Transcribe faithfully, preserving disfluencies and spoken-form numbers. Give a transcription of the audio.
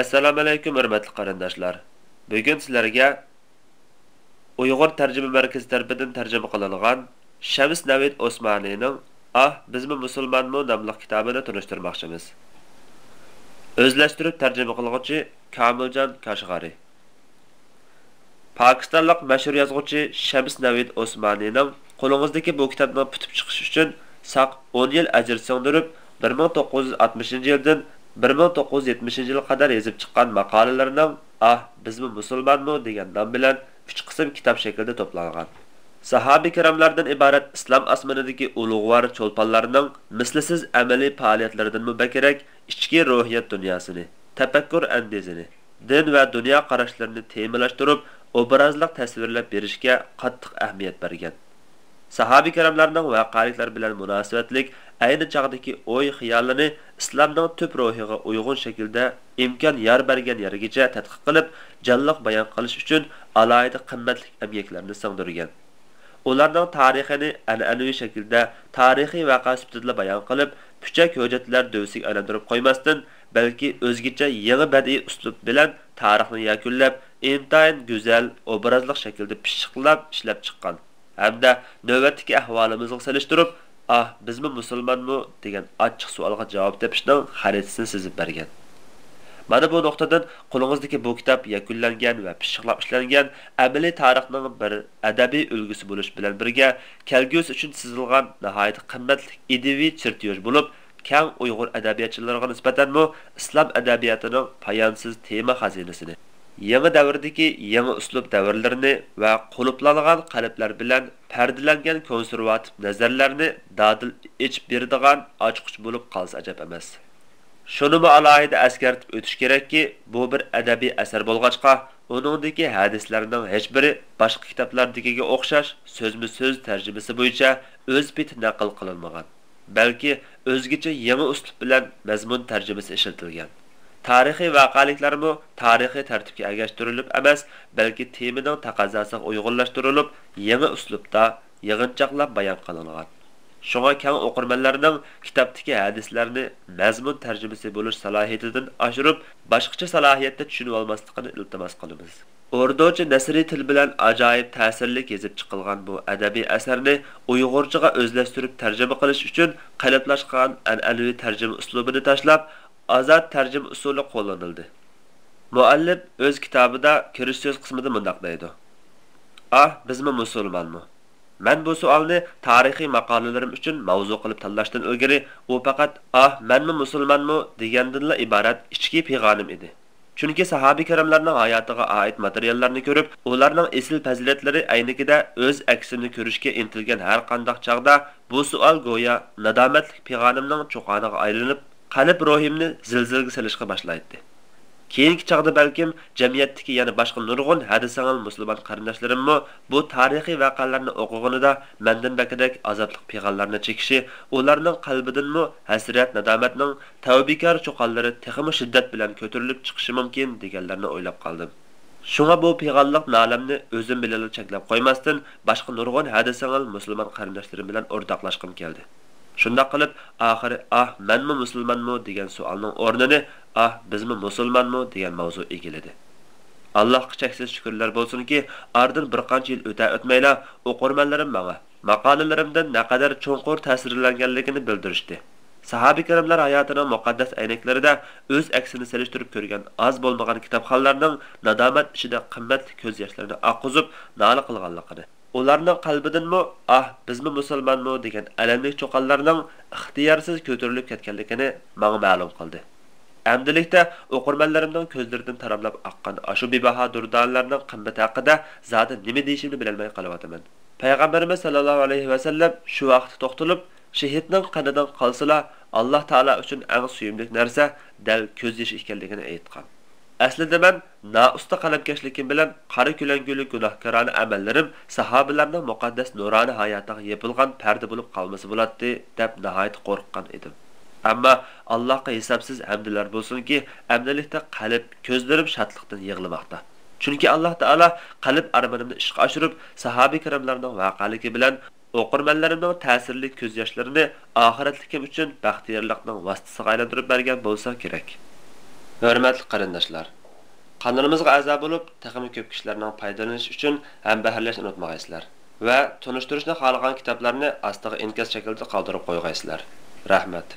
ئەسسالامۇئەلەيكۇم، ھۆرمەتلىك قېرىنداشلار! بۈگۈن سىلەرگە ئۇيغۇر تەرجىمە مەركىزى تەرىپىدىن تەرجىمە قىلىنغان شەمس نەۋىد ئوسمانىنىڭ «ئاھ، بىزمۇ مۇسۇلمانمۇ؟» ناملىق كىتابىنى تونۇشتۇرماقچىمىز. ئۆزلەشتۈرۈپ تەرجىمە قىلغۇچى كامىلجان كاشغارى. پاكىستانلىق مەشھۇر يازغۇچى شەمس نەۋىد ئوسمانىنىڭ قولىڭىزدىكى بۇ كىتابنىڭ پۈتۈپ چىقىشى ئۈچۈن ساق ئون يىل ئەجىر سىڭدۈرۈپ، بىر مىڭ توققۇز يۈز ئاتمىشىنچى يىلدىن بىر مىڭ توققۇز يۈز يەتمىشىنچى يىلغا قەدەر يېزىپ چىققان ماقالىلىرىنىڭ «ئاھ، بىزمۇ مۇسۇلمانمۇ؟» دېگەن نام بىلەن ئۈچ قىسىم كىتاب شەكلىدە توپلانغان. ساھابە كىراملاردىن ئىبارەت ئىسلام ئاسمىنىدىكى ئۇلۇغۋار چولپانلارنىڭ مىسلىسىز ئەمەلىي پائالىيەتلىرىدىنمۇ بەكرەك ئىچكى روھىيەت دۇنياسىنى، تەپەككۇر ئەندىزىنى، دىن ۋە دۇنيا قاراشلىرىنى تېمىلاشتۇرۇپ، ئوبرازلىق تەسۋىرلەپ بېرىشكە قاتتىق ئەھمىيەت بەرگەن. ساھابە كىراملارنىڭ ۋەقەلىكلەر بىلەن مۇناسىۋەتلىك ئەينى چاغدىكى ئوي-خىيالىنى ئىسلامنىڭ تۈپ روھىغا ئۇيغۇن شەكىلدە ئىمكان يار بەرگەن يەرگىچە تەتقىق قىلىپ، جانلىق بايان قىلىش ئۈچۈن ئالاھىدە قىممەتلىك ئەمگەكلەرنى سىڭدۈرگەن. ئۇلارنىڭ تارىخىنى ئەنئەنىۋى شەكىلدە تارىخىي ۋەقە سۈپىتىدىلا بايان قىلىپ، پۈچەك ھۆججەتلەر دۆۋىسىگە ئايلاندۇرۇپ قويماستىن، بەلكى ئۆزگىچە يېڭى بەدىئىي ئۇسلۇب بىلەن تارىخنى يەكۈنلەپ، ئىنتايىن گۈزەل، ئوبرازلىق شەكىلدە پىششىقلاپ ئىشلەپ چىققان ھەمدە نۆۋەتتىكى ئەھۋالىمىزغا سېلىشتۇرۇپ، «ئاھ، بىزمۇ مۇسۇلمانمۇ؟» دېگەن ئاچچىق سوئالغا جاۋاب تېپىشنىڭ خەرىتىسىنى سىزىپ بەرگەن. مانا بۇ نۇقتىدىن قولىڭىزدىكى بۇ كىتاب يەكۈنلەنگەن ۋە پىششىقلاپ ئىشلەنگەن ئەمەلىي تارىخنىڭ بىر ئەدەبىي ئۈلگىسى بولۇش بىلەن بىرگە، كەلگۈسى ئۈچۈن سىزىلغان ناھايىتى قىممەتلىك ئىدىيىۋى چېرتيوژ بولۇپ، كەڭ ئۇيغۇر ئەدەبىياتچىلىرىغا نىسبەتەنمۇ ئىسلام ئەدەبىياتىنىڭ پايانسىز تېما خەزىنىسىنى، يېڭى دەۋردىكى يېڭى ئۇسلۇب دەۋرلىرىنى ۋە قۇلۇپلانغان قەلبلەر بىلەن پەردىلەنگەن كونسېرۋاتىپ نەزەرلەرنى دادىل ئېچىپ بېرىدىغان ئاچقۇچ بولۇپ قالسا ئەجەب ئەمەس. شۇنىمۇ ئالاھىدە ئەسكەرتىپ ئۆتۈش كېرەككى، بۇ بىر ئەدەبىي ئەسەر بولغاچقا، ئۇنىڭدىكى ھەدىسلەرنىڭ ھېچبىرى باشقا كىتابلاردىكىگە ئوخشاش سۆزمۇ سۆز تەرجىمىسى بويىچە ئۆز پېتى نەقىل قىلىنمىغان. بەلكى ئۆزگىچە يېڭى ئۇسلۇب بىلەن مەزمۇن تەرجىمىسى ئىشلىتىلگەن. تارىخىي ۋەقەلىكلەرمۇ تارىخىي تەرتىپكە ئەگەشتۈرۈلۈپ ئەمەس، بەلكى تېمىنىڭ تەقەززاسىغا ئۇيغۇنلاشتۇرۇلۇپ، يېڭى ئۇسلۇبتا يىغىنچاقلاپ بايان قىلىنغان. شۇڭا كەڭ ئوقۇرمەنلەرنىڭ كىتابتىكى ھەدىسلەرنى مەزمۇن تەرجىمىسى بولۇش سالاھىيىتىدىن ئاشۇرۇپ، باشقىچە سالاھىيەتتە چۈشىنىۋالماسلىقىنى ئىلتىماس قىلىمىز. ئوردۇچە نەسرىي تىل بىلەن ئاجايىپ تەسىرلىك يېزىپ چىقىلغان بۇ ئەدەبىي ئەسەرنى ئۇيغۇرچىغا ئۆزلەشتۈرۈپ تەرجىمە قىلىش ئۈچۈن قېلىپلاشقان ئەنئەنىۋى تەرجىمە ئۇسلۇبىنى تاشلاپ، ئازاد تەرجىمە ئۇسۇلى قوللىنىلدى. مۇئەللىپ ئۆز كىتابىدا كىرىش سۆز قىسمىدا مۇنداق دەيدۇ: «ئاھ، بىزمۇ مۇسۇلمانمۇ؟» مەن بۇ سوئالنى تارىخىي ماقالىلىرىم ئۈچۈن ماۋزۇ قىلىپ تاللاشتىن ئىلگىرى، ئۇ پەقەت «ئاھ، مەنمۇ مۇسۇلمانمۇ؟» دېگەندىنلا ئىبارەت ئىچكى پىغانىم ئىدى. چۈنكى ساھابە كىراملارنىڭ ھاياتىغا ئائىت ماتېرىياللارنى كۆرۈپ، ئۇلارنىڭ ئېسىل پەزىلەتلىرى ئەينىكىدە ئۆز ئەكسىنى كۆرۈشكە ئىنتىلگەن ھەر قانداق چاغدا، بۇ سوئال گويا نادامەتلىك پىغانىمنىڭ چۇقانىغا ئايلىنىپ، قەلب روھىمنى زىلزىلىگە سېلىشقا باشلايتتى. كېيىنكى چاغدا بەلكىم جەمئىيەتتىكى يەنە باشقا نۇرغۇن ھەدىسەڭەل مۇسۇلمان قېرىنداشلىرىممۇ بۇ تارىخىي ۋەقەلەرنى ئوقۇغىنىدا مەندىن بەكرەك ئازابلىق پىغانلارنى چېكىشى، ئۇلارنىڭ قەلبىدىنمۇ ھەسرەت-نادامەتنىڭ تەۋبىكار چۇقانلىرى تېخىمۇ شىددەت بىلەن كۆتۈرۈلۈپ چىقىشى مۇمكىن، دېگەنلەرنى ئويلاپ قالدىم. شۇڭا بۇ پىغانلىق نالەمنى ئۆزۈم بىلەنلا چەكلەپ قويماستىن، باشقا نۇرغۇن ھەدىسەڭەل مۇسۇلمان قېرىنداشلىرىم بىلەن ئورتاقلاشقۇم كەلدى. شۇنداق قىلىپ، ئاخىرى «ئاھ، مەنمۇ مۇسۇلمانمۇ؟» دېگەن سوئالنىڭ ئورنىنى «ئاھ، بىزمۇ مۇسۇلمانمۇ؟» دېگەن ماۋزۇ ئىگىلىدى. ئاللاھقا چەكسىز شۈكۈرلەر بولسۇنكى، ئارىدىن بىر قانچە يىل ئۆتە-ئۆتمەيلا ئوقۇرمەنلىرىم ماڭا ماقالىلىرىمدىن نەقەدەر چوڭقۇر تەسىرلەنگەنلىكىنى بىلدۈرۈشتى. ساھابە كىراملار ھاياتىنىڭ مۇقەددەس ئەينەكلىرىدە ئۆز ئەكسىنى سېلىشتۇرۇپ كۆرگەن ئاز بولمىغان كىتابخانلارنىڭ نادامەت ئىچىدە قىممەتلىك كۆز ياشلىرىنى ئاققۇزۇپ نالە قىلغانلىقىنى، ئۇلارنىڭ قەلبىدىنمۇ «ئاھ، بىزمۇ مۇسۇلمانمۇ؟» دېگەن ئەلەملىك چۇقانلارنىڭ ئىختىيارسىز كۆتۈرۈلۈپ كەتكەنلىكىنى ماڭا مەلۇم قىلدى. ئەمدىلىكتە ئوقۇرمەنلىرىمنىڭ كۆزلىرىدىن تاراملاپ ئاققان ئاشۇ بىباھا دۇردانىلەرنىڭ قىممىتى ھەققىدە زادى نېمە دېيىشىمنى بىلەلمەي قېلىۋاتىمەن. پەيغەمبىرىمىز سەللەللاھۇ ئەلەيھى ۋەسەللەم شۇ ۋاقىتتا توختىلىپ، شېھىتنىڭ قېنىدىن قالسىلا، ئاللاھ تائالا ئۈچۈن ئەڭ سۆيۈملۈك نەرسە دەل كۆز يېشى ئىكەنلىكىنى ئېيتقان. ئەسلىدە مەن نائۇستا قەلەمكەشلىكىم بىلەن قارا كۆلەڭگىلىك گۇناھكارانە ئەمەللىرىم ساھابىلەرنىڭ مۇقەددەس نۇرانە ھاياتىغا يېپىلغان پەردە بولۇپ قالمىسا بولاتتى، دەپ ناھايىتى قورققان ئىدىم. ئەمما ئاللاھقا ھېسابسىز ھەمدلەر بولسۇنكى، ئەمدىلىكتە قەلب، كۆزلىرىم شادلىقتىن يىغلىماقتا. چۈنكى ئاللاھ تائالا قەلب ئارمىنىمنى ئىشقا ئاشۇرۇپ، ساھابە كىراملارنىڭ ۋەقەلىكى بىلەن ئوقۇرمەنلىرىمنىڭ تەسىرلىك كۆز ياشلىرىنى ئاخىرەتلىكىم ئۈچۈن بەختىيارلىقنىڭ ۋاسىتىسىغا ئايلاندۇرۇپ بەرگەن بولسا كېرەك. ھۆرمەتلىك قېرىنداشلار! قانىلىمىزغا ئەزا بولۇپ، تېخىمۇ كۆپ كىشىلەرنىڭ پايدىلىنىشى ئۈچۈن ھەمبەھىرلەشنى ئۇنتۇمىغايسىلەر ۋە تونۇشتۇرۇشنى خالىغان كىتابلارنى ئاستىغا ئىنكاس شەكلىدە قالدۇرۇپ قويغايسىلەر. رەھمەت.